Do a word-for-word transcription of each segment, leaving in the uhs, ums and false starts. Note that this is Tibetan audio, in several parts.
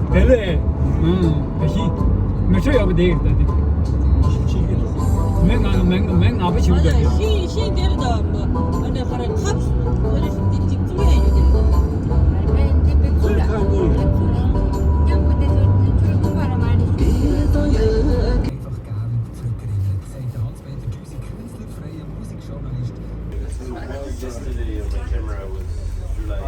དེ་ལས། ཨང་། ད་ཤི། མི་ཆོས་ཡག་པོ་དེ་ཡིན་ད་དེ། མི་ང་མི་མི་ང་པོ་ཞིག་ད་དེ། ཤི་ཤི་དེར་ད་ཨ་ནི་ཁ་ར་ཁབ་ཁོ་རེ་ཤི་དེ་ཅིག་ཙུག་ཡ་ཡོད་དེ། Yesterday on my camera, I was like,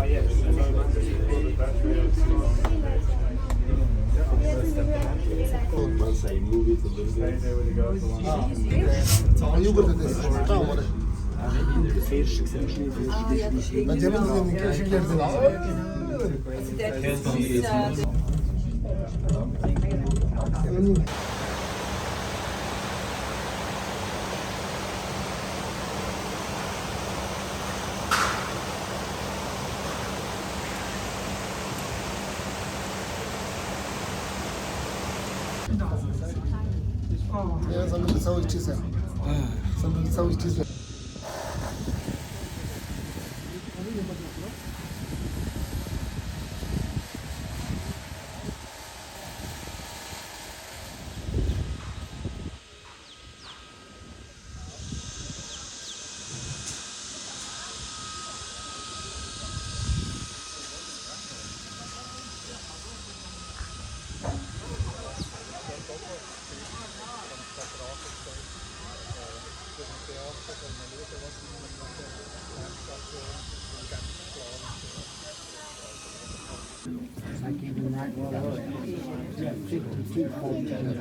once I move it a little bit. ཡང་བསམ་བློ་གི་ཚ་བོ་ཅི་ཟེར། བསམ་བློ་གི་ཚ་བོ་ཅི་ཟེར། Like even that, fifty-two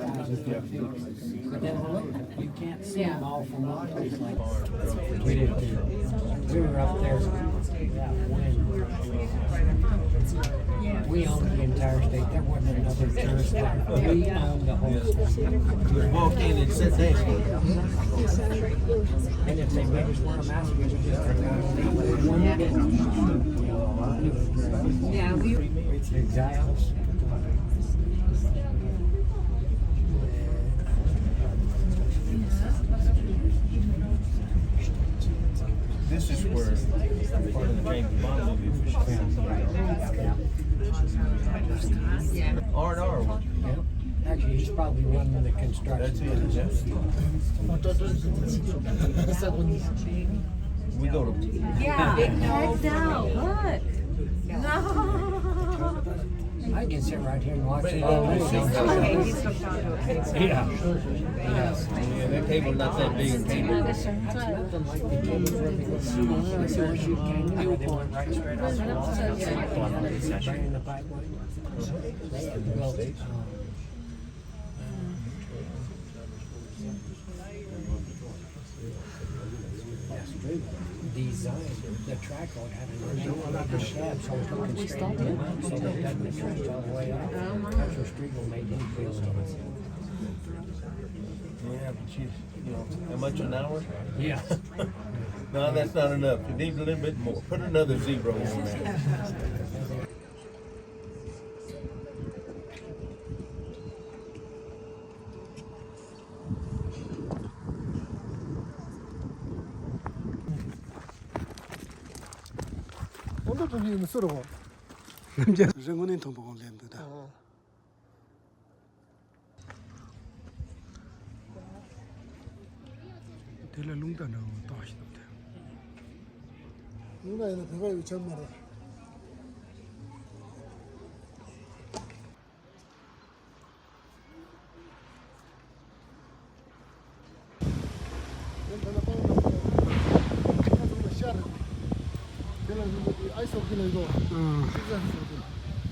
thousand feet. But then look, you can't see them all from one place like that. We didn't do. We were up there, yeah, when we owned the entire state. There wasn't another tourist spot. We owned the whole state. Just walk in and sit down. And if they made us wear a mask, we would just turn around and leave. Yeah, we This is where part of the James Bond movie was shot. R and R one. Actually, he's probably running the construction. That's it, yeah. We go to. Yeah. Heck no. What? No. I can sit right here and watch it all day. Yeah. Yeah, that table not that big a table. Bring the pipe. Design the track on having a shed, so it can straighten them out, so that doesn't affect all the way up. That's where Striegel made his building. Yeah, but you, you know, how much an hour? Yeah. No, that's not enough. You need a little bit more. Put another zero on there. ཨོ་ལོ་ཐོན་གྱི་ཡོད་མི་སུ་རེད་གོ། རེ་དངོས་གནས་མཐོན་པོ་གང་ལེན་འདུག་ད། དེ་ལ་རླུང་རྟ་འདྲ་བོ་བཏང་ཞིག་འདུག་དེ། རླུང་རྟ་ཡིན་ན་བོད་པ་ཡོད་ཆགས་མ་རེད། དེ་ལ་སྤང་དང་པོ་ཁ་ཚང་མ་ཤར་རེད། དེ་ལ་སྤང་དེ་ཨའི་སོགས་ཀྱི་ལ་ཡོད།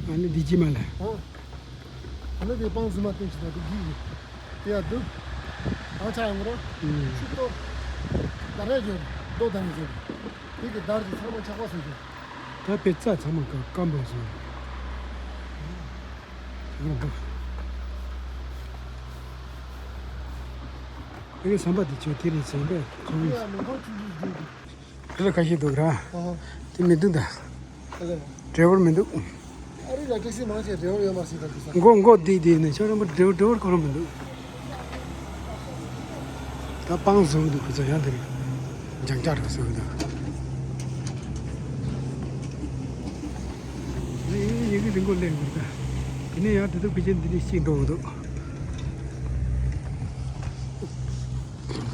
ཨ་ནི་འདི་ཅི་མ་ལ། ཨ་ནི་དེ་སྤང་རྫུན་མ་སྟོན་ཞིག་དང་དེ་གི་དེ་ཡ་དུ། ཨང་ཆ་ཡང་རོ། ཤུགས་ཏོ། ད་རེ་ཡོད། རྡོ་དང་ཡོད། དེ་གི་དར་དུ་ཚང་མ་ཆག་པ་སོང་ཞིང་། ད་དཔེ་རྩ་ཚང་མ་ཀ་སྐམ་པོ་སོང་། དེ་གི་ཟམ་པ་དེ་ཆོས་དེ་རིང་ཟམ་པས་ཁང་། དེ་ལ་ཁ་ཤས་འདུག་ར། དེ་མི་འདུག་ད། ཨ་ལེ། ཌ་རའི་ཝར་མི་འདུག་ཨ་རི་ལ་ཊེག་སི་མང་ཆེ་ཌ་རའི་ཝར་ཡོད་མ་རེད་ཟེར་ད་དུས་ས། མགོ་མགོ་བསྡད་བསྡད་ནས་ཁྱོད་རང་པོ་ཌ་རའི་ཝར་ཌ་རའི་ཝར་ཁོ་རང་མི་འདུག་ད་སྤང་བཟོ་གི་འདུག་ཁོ་ཚོ་ཡང་དེ་རིང་། ལྗང་ལྗང་རེད་བཟོ་གི་འདུག་ཡི་གེ་རིང་པོ་སླེབས་འདུག་ད། དེ་ནས་ཡང་དེ་དུས་ཕལ་ཆེར་འདི་ནས་ཤིང་འགྲོ་གི་འདུག་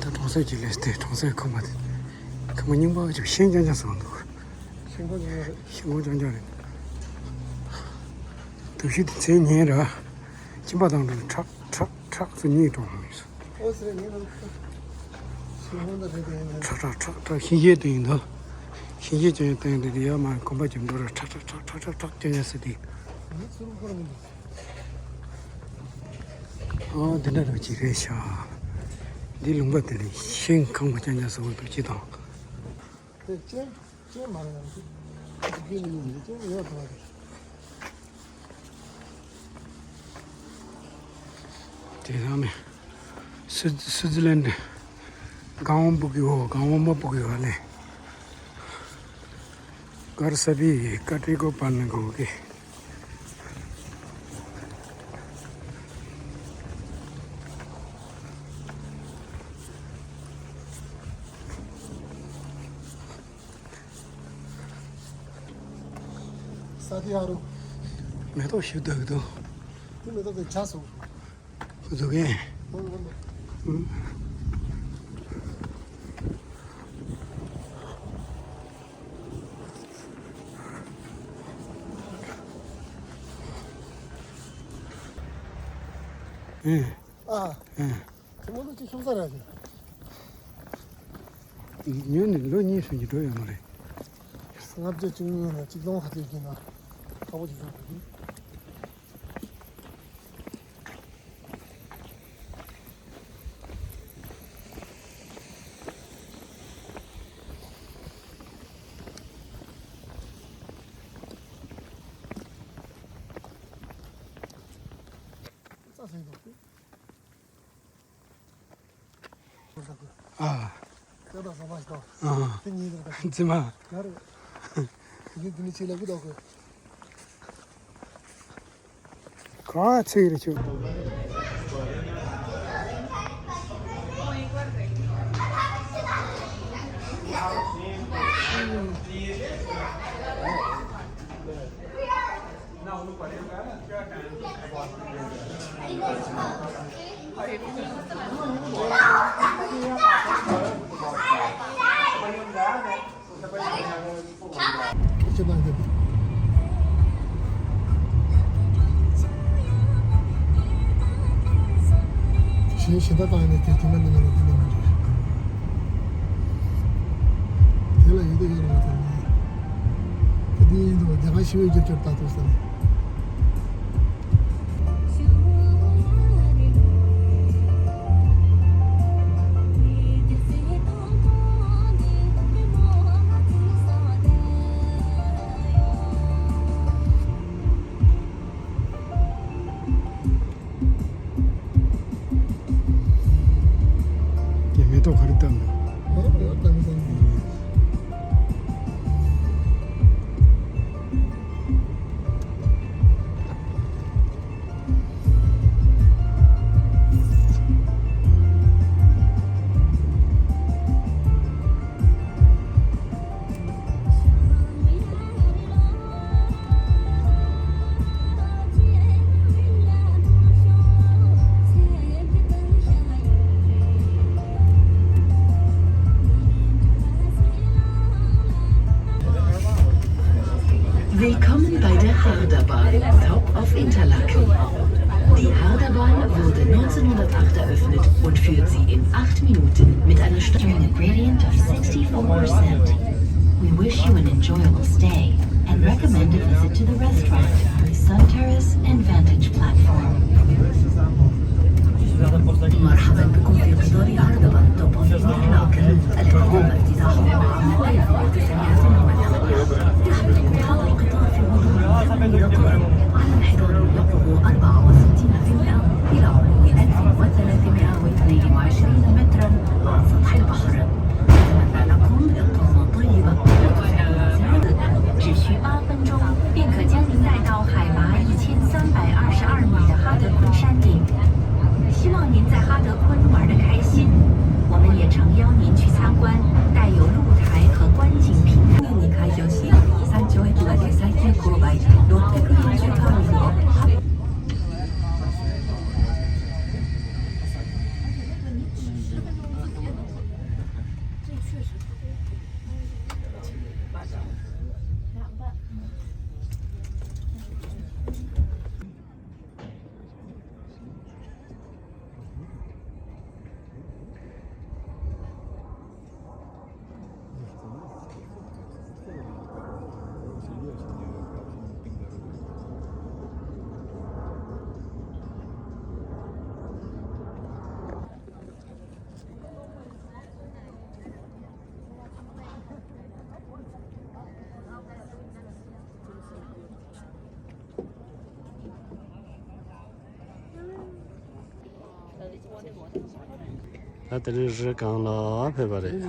ད་གྲོང་གསེབ་ཅིག་སླེབས་ཏེ་གྲོང་གསེབ་ཁང་པ་དེ། ཁང་པ་རྙིང་པ་ཅིག་ཤིང་རྐྱང་རྐྱང་བཟོ་འདུག་ཤིང་སྒོ་རྐྱང་རྐྱང་རེད། ཤིང་སྒོ་རྐྱང་རྐྱང་རེད། དུག་ཤུགས་དེ་ཚད་ཉན་ར། གཅིན་པ་དང་འགྲོ་ཁྲག་ཁྲག་ཁྲག་ཚོ་གཉིས་གྲོངས་ཡོང་ཡོད། ཨོ་ཟེར་ངས་ལབ། ཤིང་སྒོ་འདི་རེད་དེ་ཡིན་ན། ཁྲག་ཁྲག་ཁྲག་ཁྲག་ཤིང་གཞས་དེ་ཡིན་ད། ཤིང་གཞས་ཅན་སྟེང་དེ་དེ་ཡ་མ་གོམ་པ་རྒྱབ་འགྲོ་ར་ཁྲག་ཁྲག་ཁྲག་ཁྲག་ཁྲག་ཁྲག་ཅན་ཡ་ཟེར་དེ། ངས་ཚུར་འཁོར་མི་འདུག་ཨོ་འདི་འདྲ་རུ་ཅིག་རེད་ཤག་འདི་ལུང་པ་དེ་ནི་ཤིང་ཁང་པ་རྐྱང་རྐྱང་བཟོ་གི་འདུག་ཅི་དང་། དེ་ཅན། ཅན་མ་རེད་ཡང་ཅན་མ་རེད་ཡང་ཅན་ཡོད་དོ་རེད། དེ་རང་ནས་སུ་སུ་ཛི་ལན་སྒང་བོ་འབུ་གི་འོ་སྒང་བོ་མ་འབུ་གི་འོ་ལས། གར་ས་བི་ཀ་ཏི་ཀོ་པ་ན་གོ་གི། ས་དེ་ཨ་རུ། མེ་ཏོག་ཞིག་བཏབ་ཀྱི་འདུག་དེ་མེ་ཏོག་དེ་ཆགས་སོང་། ཁོ་ཚོ་གས། ཨུ། ཨེ། ཨ། ཨེ། དེ་མ་གཏོགས་ཅིག་ཤོང་ས་རག་གི། ཉོས་ནས་ལོ་གཉིས་སུ་ཉིས་འགྲོ་ཡོད་མ་རེད། ལྔ་བརྒྱ་བཅུ་གཉིས་ནས་གཅིག་སྟོང་ཁ་ཐེག་གི་ན་ཁག་པོ་ཅིག་བཟོ་དགོས་ཀྱི། རྩྭ་ཟིན་འདུག་ཨ། ཨ། དེ་གཉིས་རེད་ད། རྫི་མ། ང་རེད། དེ་ནི་དེ་ནི་ཆེ་ལབ་གི་འདུག་གི། ག་ཚིག་རེད་ཆུ། གཞན་གཞན་དག་བཏང་ནས་དེ་ཁྱིམ་ལ་ནི་ལ་དེ་ལ་མ་རེད། དེ་ལ་ཡོད་དེ་ཡོད་རེད་བ། དེ་ནི་དེ་འདི་ཡིན་འདུག་རྒྱ་གར་ཞི་བའི་རྒྱབ་སྐྱོར་ལྟ་ཐུབ་ས་ནས། ཀྱེ་མེ་ཏོག་ག་རེ་བཏབ་འདུག་ཨོ་ཡོད་ད་མི་ཚང་། Willkommen bei der Hardabahn, Top of Interlaken. Die Hardabahn wurde neunzehnhundertacht eröffnet und führt Sie in acht Minuten mit einer Sta- During a gradient of sixty-four percent. We wish you an enjoyable stay and recommend a visit to the restaurant with sun terrace and vantage platform. مرحبا بكم في قطار هاردبان توب اوف انترلاكن. القطار افتتاحه عام ألف وتسعمائة وثمانية وثمانين. يحملكم هذا القطار في غضون ثمانية دقائق على انحدار يبلغ أربعة وستين في المائة إلى علو ألف وثلاثمائة واثنين وعشرين مترا عن سطح البحر. نتمنى لكم إقامة طيبة وتفضلوا زيارة. 只需八分钟，便可将您带到海拔一千三百二十二米的哈德昆山顶。希望您在哈德昆玩得开心。我们也诚邀您去参观带有露台和观景屏幕。你开小息，三九一九的三千勾白，六百个人去看一个。 ད་དེ་རིང་རི་སྒང་ལ་ཕེབས་པ་རེད།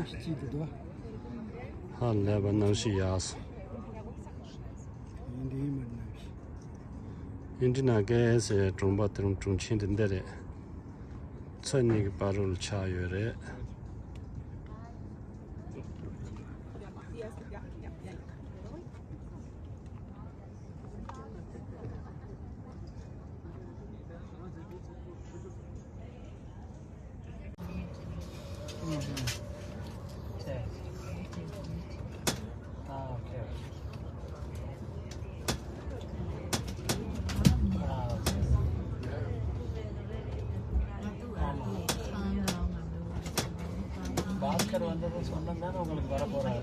ཧ་ལས་པ་གནམ་གཤིས་ཡག་སོང་། ཨིན་ཌི་ན་ཀེ་ཟེར་གྲོང་པ་དེ་རིང་གྲོང་ཆེན་དེ་འདི་རེད། མཚོ་གཉིས་ཀྱི་བར་རུ་ལ་ཆགས་ཡོད་རེད། பாஸ்கர் வந்ததும் சொன்னேன் தானே உங்களுக்கு வர போறாரு.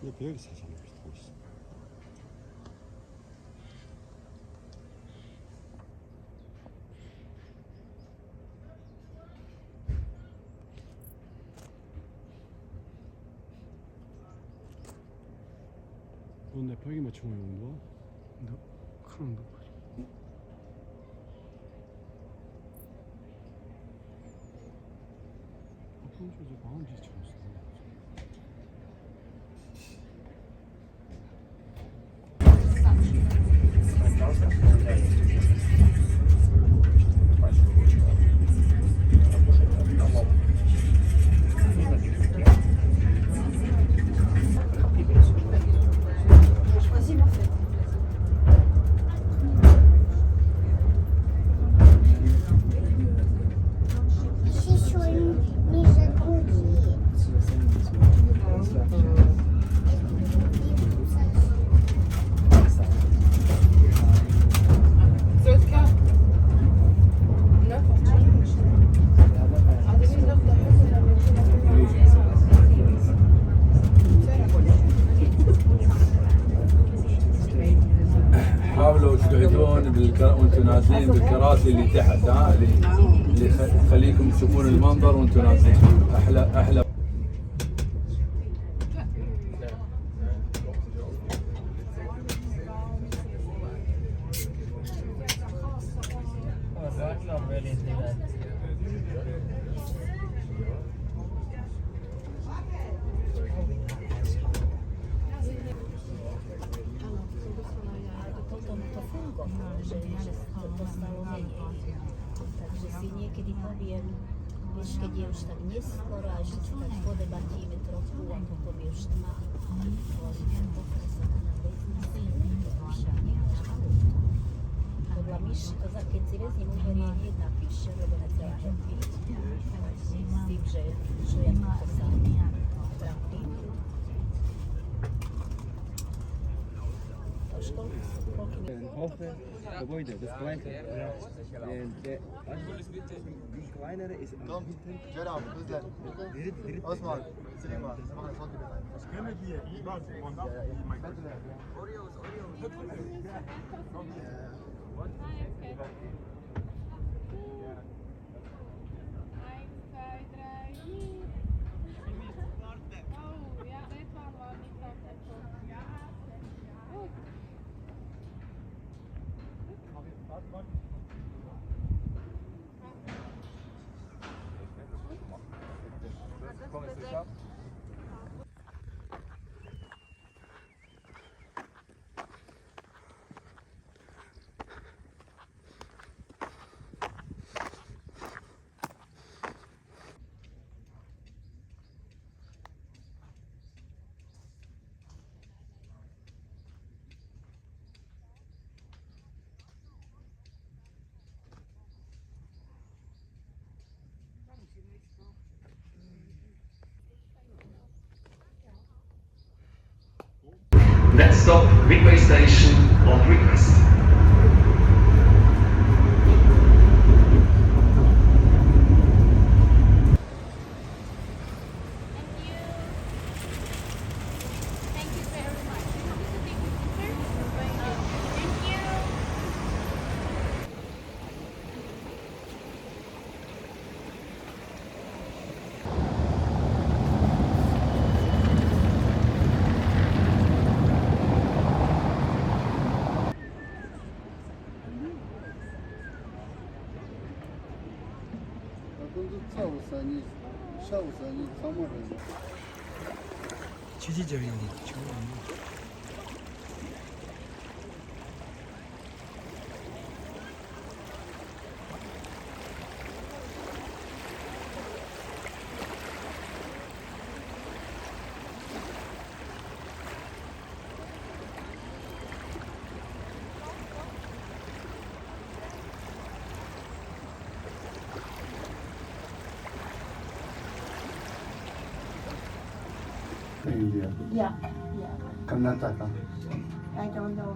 ཡ་བོད་ཀྱི་ས་ཆ་ནས་མཐོང་ཞིང་། འོ་ན་ཕ་གི་མ་ཆུང་ཡོང་འདུག་འདུག་ཁང་འདུག་ཨ་ཁོང་ཚོ་ཚོ་གང་འདྲ་བྱུང་སོང་། وانتوا نازلين بالكراسي اللي تحت، ها، اللي، اللي خ-، خليكم تشوفون المنظر وانتوا نازلين. احلى، احلى. Także si niekedy powiem, wiesz, kiedy już tak nie skorasz, tak po debacie trochę, to powiem, że ma. Dla mnie to za kiedy weźmie numer, nie napisze, żeby na co ja chętnie. Z tym, że, że jak to sam. Prawda? To szkoda. And hopefully the boy there, this client, and the, this client is Tom, Gerald, who's that? Osman, Suleyman, Osman, Suleyman. Next stop, Midway Station on request. Thank you. Thank you very much. You want me to take your picture? Thank you. ད་ཁོང་ཚོ་ཚ་བོ་ཟ་ཉེ་ཤ་བོ་ཟ་ཉེ་ཚང་མ་རེད། ཆུ་ཆེ་རྒྱབ་ཡོང་གི་ཆུ་བོ་ཡོང་གི། India. Yeah, yeah. Karnataka. I don't know.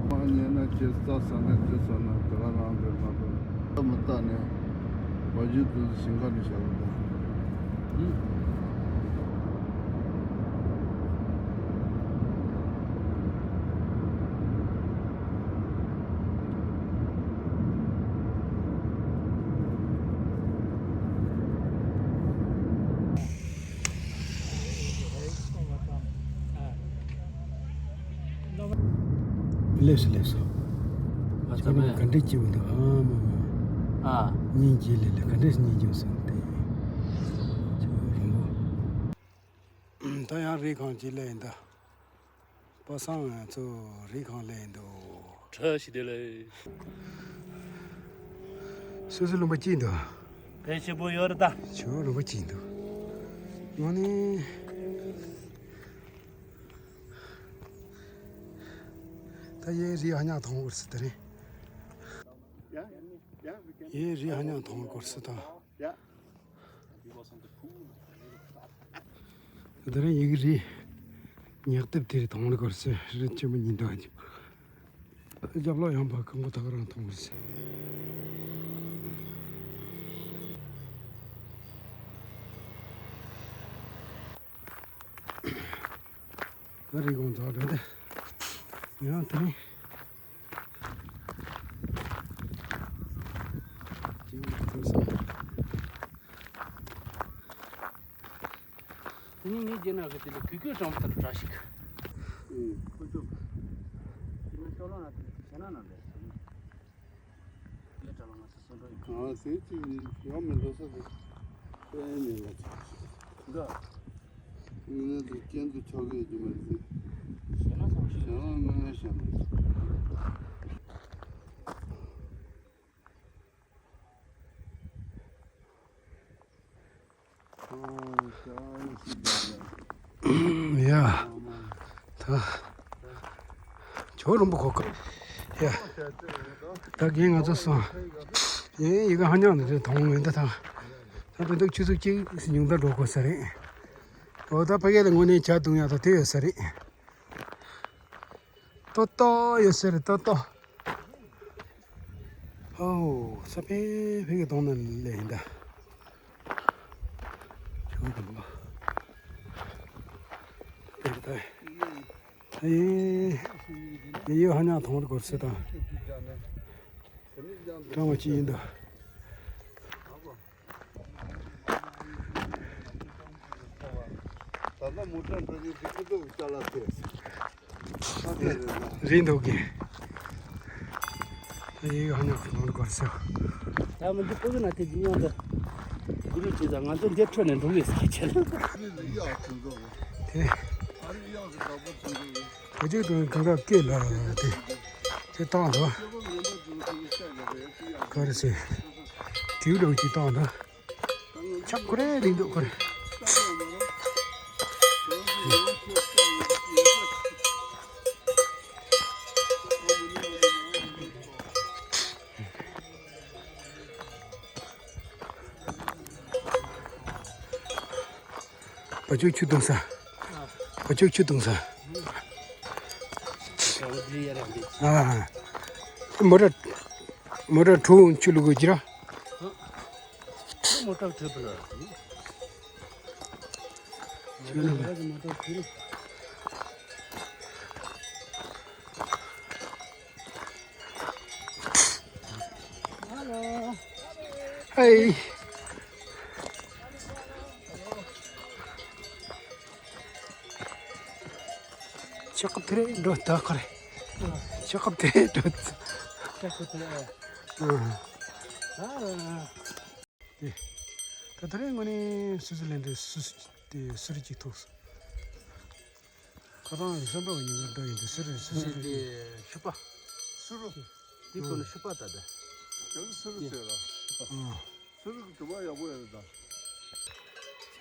མ་ཉན་ན་ཁྱེད་རྩྭ་ཟ་ན་ཅི་ཟ་ན་དེ་ག་རང་རེད་མ་གཏོགས། མི་ལྟ་ནས་བ་རྒྱུད་དུ་ཞིང་ཁ་ནས་བཞག་པ་དང་། སླེབས་སོ་སླེབས་སོ། ཨ་ཁྱེད་རང་ག་འདྲས་སྐྱིད་པོ་འདུག་ཨ་མ་མ། ཨ། སྙིང་རྗེ་ལེ་ལེ་ག་འདྲས་སྙིང་རྗེ་སོང་དེ། ཁྱོད་རིང་པོ། ད་ཡང་རི་ཁང་ཅིག་སླེབས་ཡིན་ད། པ་སངས་ང་ཚོ་རི་ཁང་སླེབས་ཡིན་འདུག་བཀྲ་ཤིས་བདེ་ལེགས། སོ་སོ་ལུང་པ་སྐྱིད་འདུག་ཕལ་ཆེར་པོ་ཡོད་རེད་ད། ཁྱོད་ལུང་པ་སྐྱིད་འདུག་ཡང་ནི། ད་ཡའི་རི་ཨ་ཉག་མཐོང་བར་སྲིད་ད་རེད། ཡའི་རི་ཨ་ཉག་མཐོང་བར་སྲིད་ད། He was on the pool. དེ་རིང་ཡི་གེ་རེད། ཉག་དེབ་དེ་རེད། མཐོང་ལ་གོར་སེ་རི་ཆེན་པོ་གཉིས་འདུག་ཨ། རྒྱབ་ལོགས་ཡངས་པ་ཁང་པ་ད་ག་རང་མཐོང་གི་རེད། ད་རི་གོང་ཚ་འགྲོ་དེ་ཡང་དེ་རིང་། དེ་ནི་ངའི་རྒྱལ་ནག་གི་དེ་ལ་གུས་གུས་དྲང་པོ་ལྟར་བཀྲ་ཤིས། ཨུ། ཁོ་ཚོ། དེ་ནི་ཤོ་ལོ་ན་དེ་ཞེ་ན་ན་འདྲ་ཞིག་ལས་གྲྭ་ལ་ང་ཚོ་སོ་འགྲོ་ཡིན། ཨ་ཟེར་གྱི་ཡོང་མི་འགྲོ་ས་དེ་དཔེ་མེད་ལ། འདྲ། དངོས་གནས་དུ་རྐྱེན་དུ་ཆོག་གི་རྒྱུ་མ་རེད། ཞེ་ན་སོང་ཞེ་ན་དངོས་གནས་ཞེ་ན། ཡ། ད། ཇོ་རིན་པོ་གོ་སྐབས། ཡ། ད་རྒན་ང་ཚོ་སོང་། ཡིན་ཡི་གེ་ཧ་ཉག་ནི་རེད། དོང་མི་འདི་ཐང་། ད་དོན་དུ་ཆུ་ཚོད་གཅིག་ཉུང་མཐའ་འགྲོ་དགོས་ས་རེད། འོ་ད་ཕ་གི་ལ་དངོས་གནས་ཇ་བཏུང་ཡག་ད་དེ་ཡོད་ས་རེད། ཏོག་ཏོག་ཡོད་ས་རེད། ཏོག་ཏོག་ཨོ། ས་ཕན་ཕན་གྱི་གདོང་ནང་ལས་ཡིན་ད། ཁྱོད་དང་པོ། ཕན་གྱི་ད། ཨེ། ཡེ་ཡོད་ཧ་ཉག་མཐོང་རུ་གོར་སེ་དང་། ཀྲང་བ་ཅི་ཡིན་ད། ད་ལྟ་མོ་ཊ་འགྲོ་རྒྱུ་འདི་ཁོ་ཚོ་གི་ཅ་ལག་དེ། ས་དེ་རེད་ན། རེད་འདུག་གི། ད་ཡིག་ཧ་ཉག་གི་ནང་དུ་གར་སོ། ད་མི་འདི་ཀོ་ཟི་ན་དེ་འདི་མཉམ་དུ་གུ་རུ་བྱེད་ཙང་ང་ཚོ་འདིར་འཕྲོད་ནས་འགྲོ་གི་ས་ཆེ་ལ། དེ། བུ་ཅིག་དང་གང་ག་སྐད་ལ་དེ། དེ་བཏང་དོ། ག་རེ་ཟེར། དེའུ་ལོག་ཅིག་བཏང་དོ། ཆག་ཁོ་རེ་རིང་འདུག་ཁོ་རེ། བ་ཕྱུགས་ཆུ་བཏུང་ས། བ་ཕྱུགས་ཆུ་བཏུང་ས། ཨ། མོ་ཊ། མོ་ཊ་གྲུ་ཆུ་བླུག་གི་ར། མོ་ཊ་གྲུ་བླུག་གི་ར། ཧེ། ཆག་ཐེ་རེ་འགྲོ་ད་ཁར། ཆག་ཐེ་རེ་འགྲོ། ཆག་ཐེ་རེ། ཨ། ཨ། དེ། ད་ད་རེས་དངོས་གནས་སུའུ་ཙི་ལན་ཌི་སུ་དེ་སུ་རི་གཅིག་ཐུག་སོང་། ཁ་སང་ཡིན་བསམ་པ་ཡིན་པ་འདྲ་ཡིན་དེ་སུ་རི་སུ་རི་དེ་ཤི་པ། སུ་རུ། དེ་ཁོ་ན་ཤི་པ་ད་ད། དེ་སུ་རུ་ཟེར་ར། ཨ། སུ་རུ་གི་དུ་བ་ཡག་པོ་ཡོད་རེད་ད།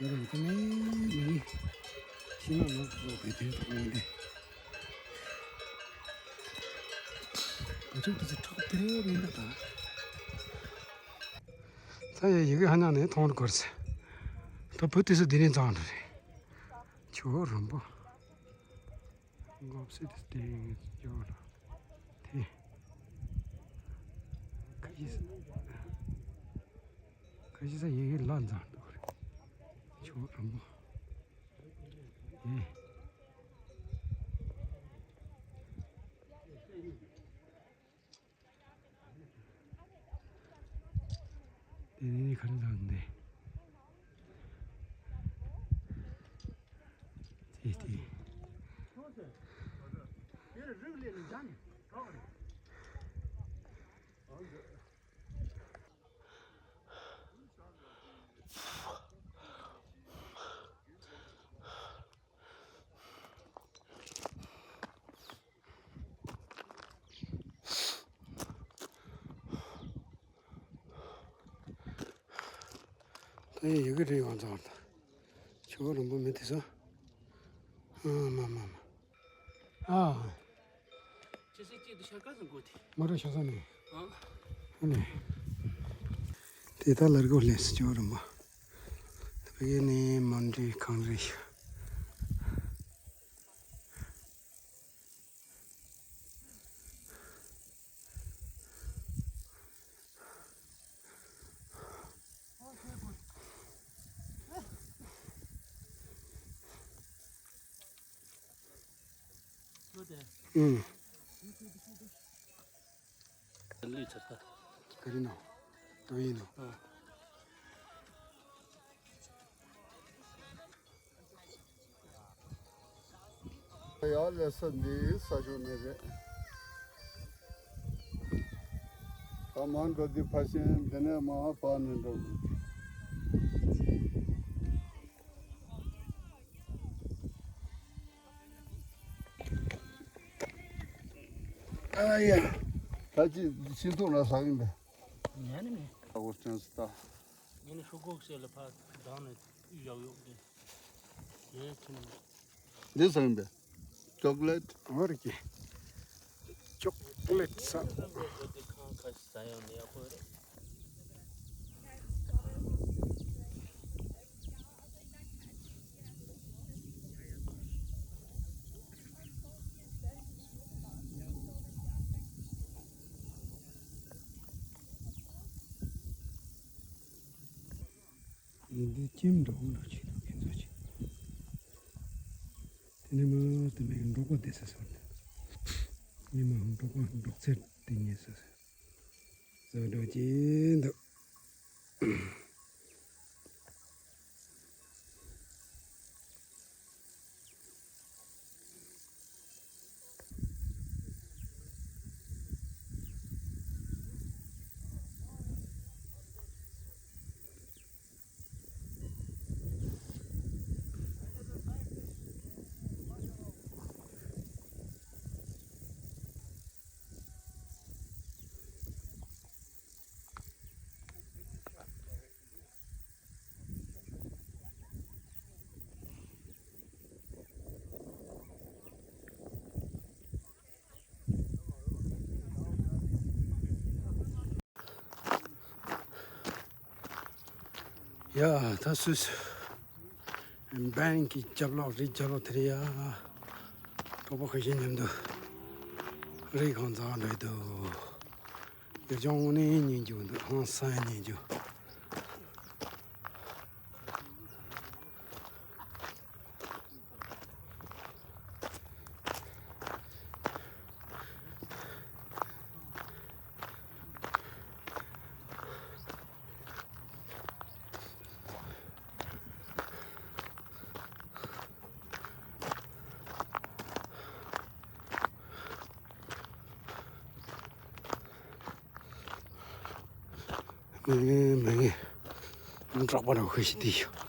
ཟེར་ར་མི་ཐུབ་ནི་མི་ཡིན། ཤི་ན་ལོག་ལོག་བེ་དེ་ཐོག་མི་འདི། བ་ཕྱུགས་དེ་ཚོ་ཁྲག་དེ་རེད་ད་ད། ད་ཡ་ཡི་གེ་ཧ་ཉག་ནས་མཐོང་རུ་གོར་སེ། ད་བུ་དེ་ཚོ་འདི་ནས་འཛང་རུ་རེད། ཇོ་རིན་པོ། མགོ་སེ་དེ་སྟེང་ཇོ་རུ། དེ། ཁ་ཤས་ས། ཁ་ཤས་ས་ཡི་གེ་ལ་འཛང་འདུག་རེད། ཇོ་རིན་པོ། ཨེ། དེ་ནས་ག་རེ་ལབ་འདི། དེ་དེ། ད་ཡི་གེ་རེད་ཡོང་ཙང་ད། ཇོ་རིན་པོ་མི་དེ་ས། ཨ་མ་མ་མ། ཨ། ཁྱེད་ཚོས་གཅིག་ཏུ་ཤར་ག་ཚོད་འགོ་དེ། མོ་ར་ཤ་ས་ནས། ཨ། ཨ་ནས། དེ་ད་ལར་གོ་ལེན་སི་ཇོ་རིན་པོ། ད་ཕ་གི་ནས་མོན་གྲི་གངས་རི་ཤ། ཨུམ། ལུས་ཚར་ད། ག་རེ་ནོ། ཏོ་ཡིན་ནོ། ཨ། ཡར་སླེབས་ས་འདི་ས་ཕྱོགས་ནས་རེད། ད་མར་འགྲོ་དུས་ཕར་ཕྱིན་འདི་ནས་མར་བར་ནས་འགྲོ་དགོས། ཨ་ཡ། ད་ཅི་ཤིང་ཏོག་ལ་ཟ་གིན་པས། ཉན་ནི་མེད། ཨ་ཁུ་སྤྲན་སུ་ད། ཉན་ནི་ཤོག་ཁོག་བཤད་ལ་ཕར་བཏང་ནས་བཞག་ཡོད་གི། ཡེ་ཁྱིམ། འདི་ཟ་གིན་པས། ཅོག་ལེ་ཊི། འོ་རེད་ཀྱི། ཅོག་ལེ་ཊི་ཟ། ཁང་ཁ་ཤས་ཟ་ཡོང་ནི་ཡག་པོ་རེད། འདི་ཁྱིམ་འགྲོ་འགྲོ་ཆེ་དུ་ཁྱེད་ཚོ་ཆེ། དེ་ནས་མ་དེ་མིན་འབྲོག་པ་བསྡད་ས་སོང་། ཉི་མ་འབྲོག་པ་འབྲོག་རྩེད་དེ་ཉེ་ས་སོང་། བཟོ་འདྲ་ཅན་འདུག། ཡ་ད་སུས་སུ་བན་གྱི་རྒྱབ་ལོགས་རི་རྒྱབ་ལོགས་དེར་ཡ། གྲོགས་པོ་ཁ་ཤས་མཉམ་དུ་རི་གང་ཚང་འགྲོ་འདུག། ཡར་ལྗོངས་ནས་ཉིན་རྒྱུ་འདུག། ཧང་སང་ཉིན་རྒྱུ། མ་ངེས་མ་ངེས། འབྲོག་པ་རང་ཤི་ཤི་དེ་ཡོད།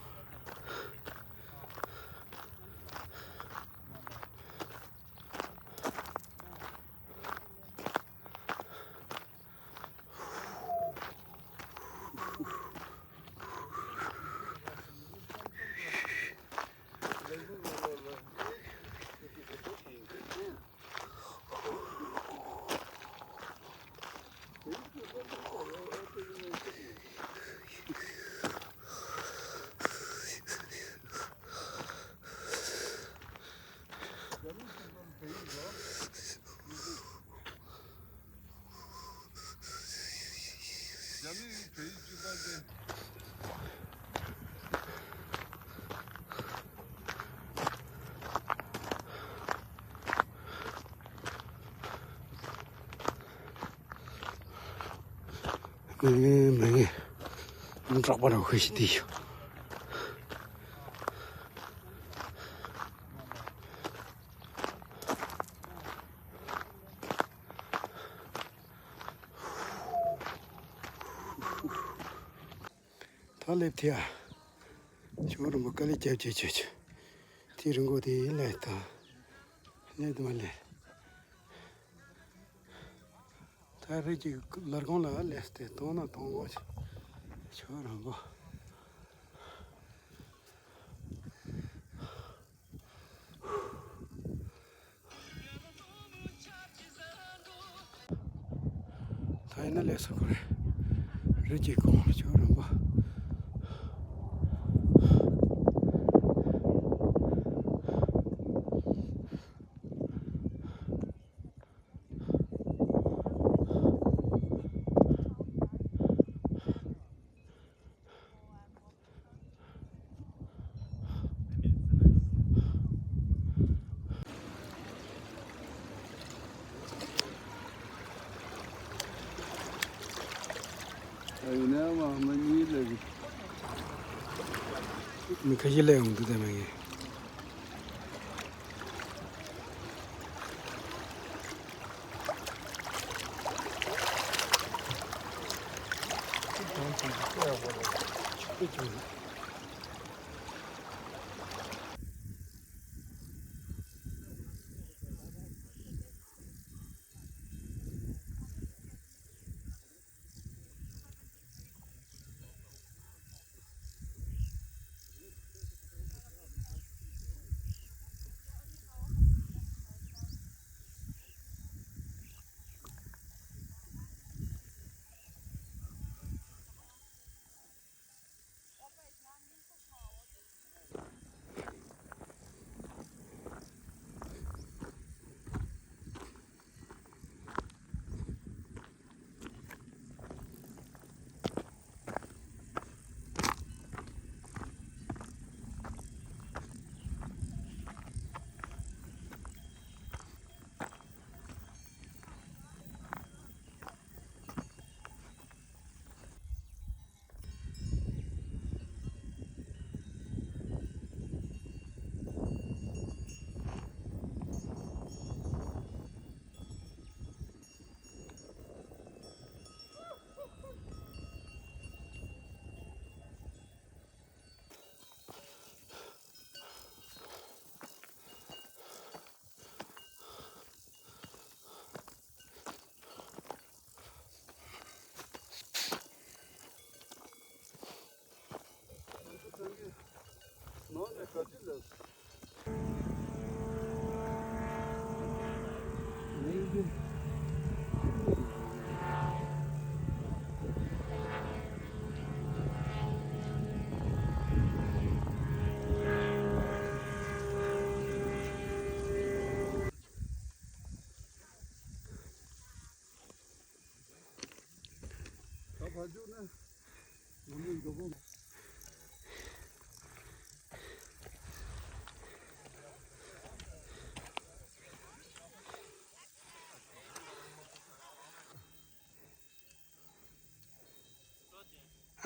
མ་ངེས་མ་ངེས། འབྲོག་པ་རང་ཤི་ཤི་དེ་ཡོད། ད་སླེབས་ཐལ་ཡ། ཆུ་རིང་པོ་དཀའ་ལས་རྒྱབ་བྱེད་བྱེད་བྱེད། དེ་རིང་པོ་དེ་སླེབས་ད། སླེབས་དུ་མ་སླེབས། ད་རི་གི་ལར་ཁོང་ལ་སླེབས་ཏེ་གཏོང་ན་གཏོང་གོ། ཆུ་རིང་པོ། ད་ཡིན་ན་ལས་སོ་ཁོ་རེ། རི་གཅིག་གོང་ཆུ་རིང་པོ། ཡིན་ནའི་མ་མ་གཉིས་ལས་གི། མི་ཁ་ཤས་སླེབས་ཡོང་འདུག་དེ་མ་ཡིན།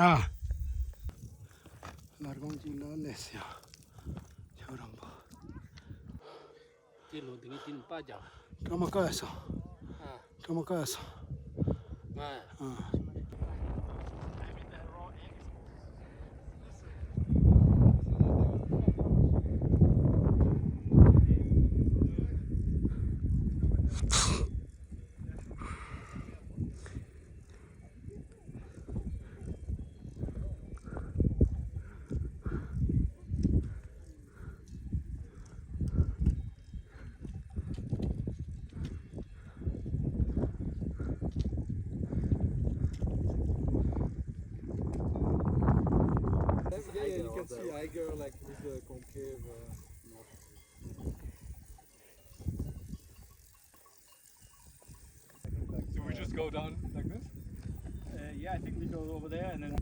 ཨ། ལར་གོང་གཅིག་ལ་ལས་ཡ། ཁྱོད་རང་པོ། དེ་ལོ་དེ་ངས་དེ་ནི་པ་རྒྱག་སྐར་མ་བཀག་སོང་། ཨ། སྐར་མ་བཀག་སོང་། ང་། ཨ། Yeah, yeah, you can see Eiger, like, with the concave, uh, notch. Do we just go down like this? Uh, yeah, I think we go over there and then.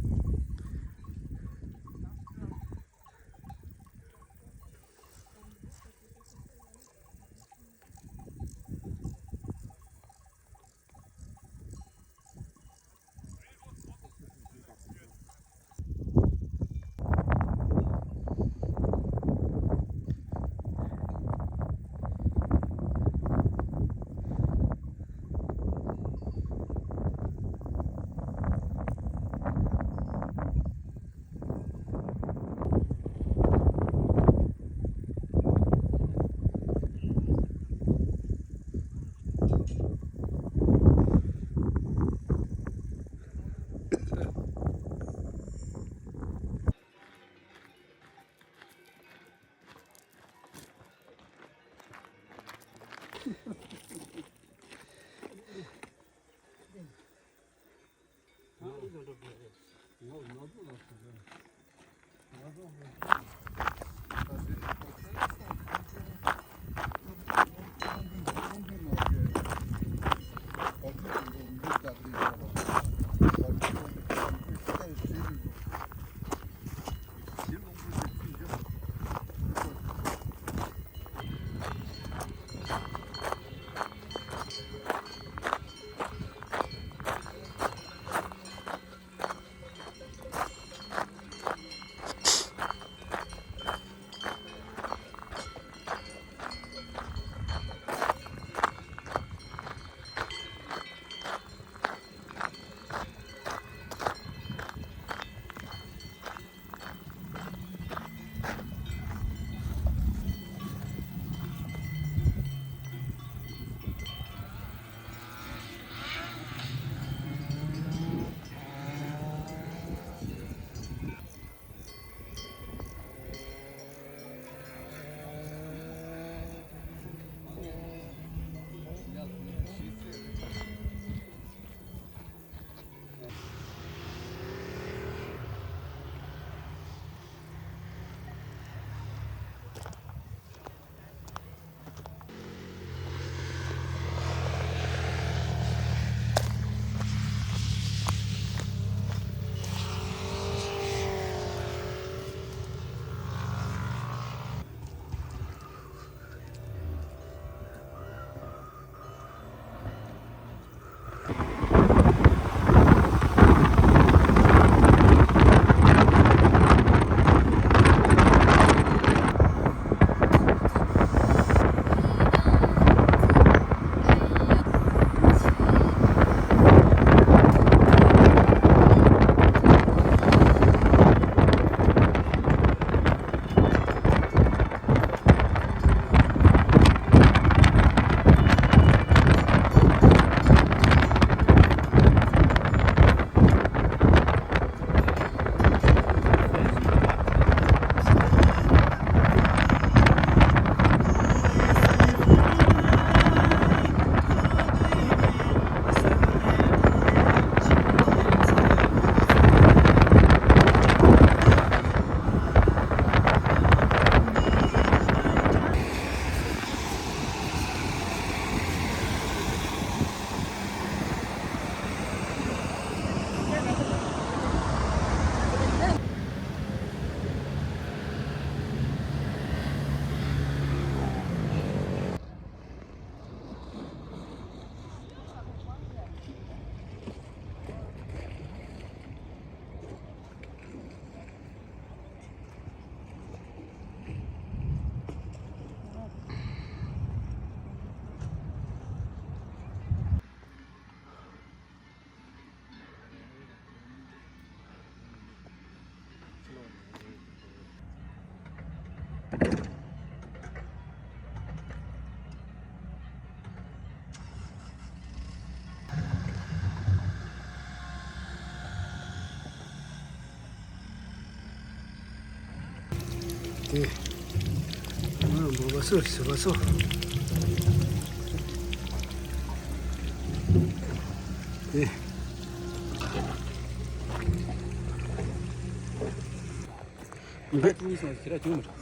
དེ། ཨ། འབོ་བ་སོ་སི་བ་སོ། དེ།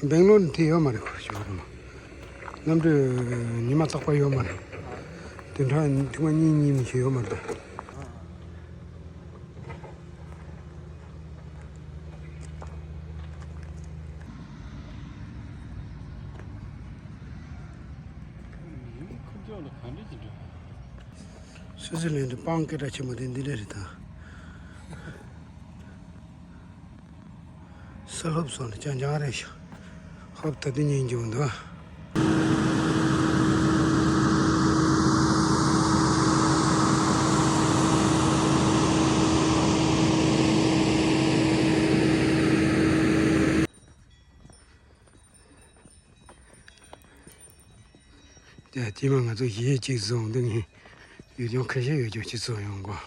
སྦེང་ལོར་ནས་དེ་ཡོད་མ་རེད། ཁོ་ཞོག་རེད་མ། གནམ་གྲུ་ཉི་མ་རྟག་པར་ཡོད་མ་རེད། བདུན་ཕྲག་ཐེངས་མ་གཉིས་གཉིས་མི་ཞིག་ཡོད་མ་རེད་ད། སུའུ་ཙི་ལན་གྱི་སྤང་སྐད་གྲགས་ཆེན་པོ་དེ་འདི་འདྲ་རེད་ད། ས་སློབ་སོགས་ནི་རྐྱང་རྐྱང་རེད་ཤག་ཧོབ་ད་དུས་ཉིན་རྒྱུག་འདུག་ཡ། དེ་མ་ང་ཚོ་གཞས་གཅིག་བཟོ་འོང་དུས་ངས་ཡུལ་ལྗོངས་ཁ་ཤས་ཡོད་ཀྱང་གཅིག་བཟོ་ཡོང་གོ།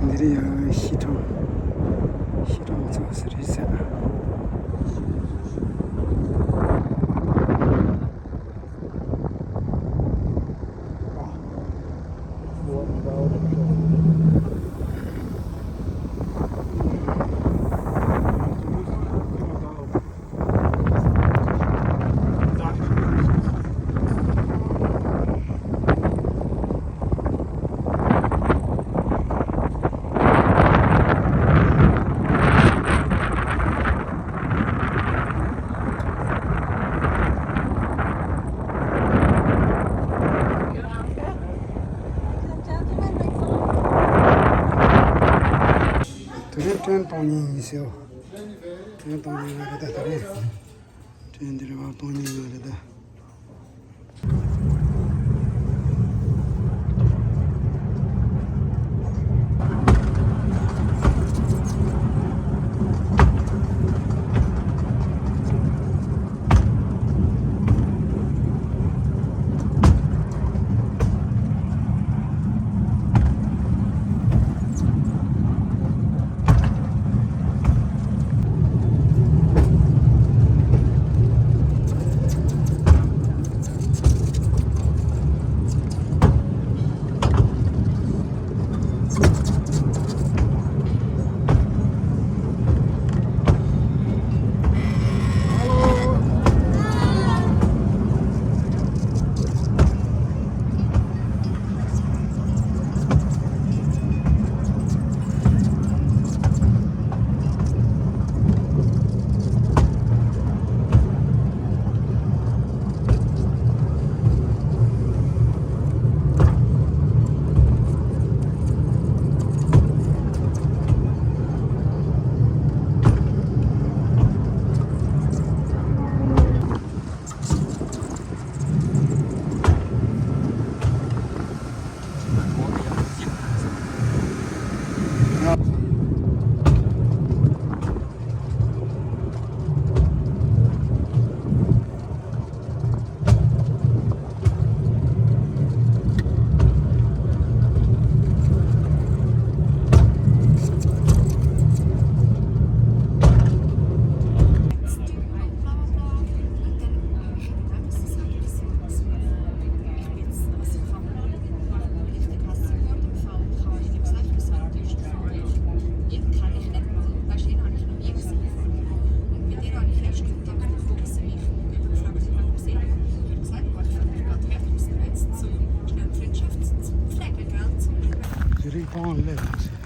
འདི་རེད་ཡ། ཤི་ཁྲོམ། ཤི་ཁྲོམ་ཚོ་ཟེར་རེད་ཟེར། དེ་རིང་ཊེན་གཏོང་མཁན་ཡིན་ཟེར། ཊེན་གཏོང་མཁན་ང་རེད་ད། དེ་རིང་ཊེན་འདི་རེད་བ། གཏོང་མཁན་ང་རེད་ད། རིགས་སྤང་སླེབས་ཟེར།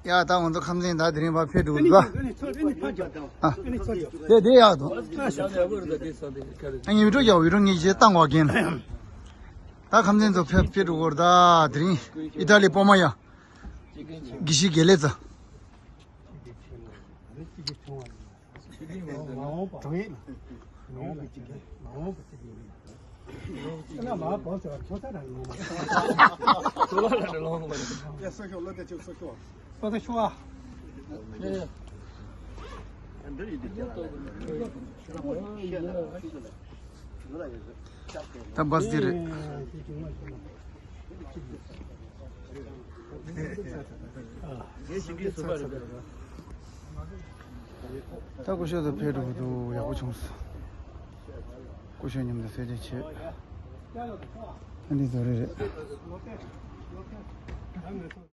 ཡ་ད་ང་ཚོ་ཁམས་ཚན་ད་དེ་རིང་ཕར་ཕེབས་འགྲོ་གི་འདུག་ཨ། དེ་དེ་ཡག་འདུག་ཨ། ངས་བི་ཌིའོ་རྒྱག་བི་ཌིའོ་ངས་བྱས་བཏང་བ་རྒན་ལ། ད་ཁམས་ཚན་ཚོ་ཕེབས་ཕེབས་འགྲོ་གི་རེད། ད་དེ་རིང་ཨི་ཏཱ་ལི་པོ་མ་ཡ་དགེ་བཤེས་དགེ་ལེགས་ཚོ། ད་བཱ་སི་འདི་རེད། ད་སྐུ་ཞབས་ཚོ་ཕེབས་འགྲོ་གི་འདུག་ཡག་པོ་བྱུང་སོང་། སྐུ་ཞབས་མཉམ་དུ་གསོལ་ཇ་མཆོད། ཨ་ནི་བཟོ་རེ་རེད།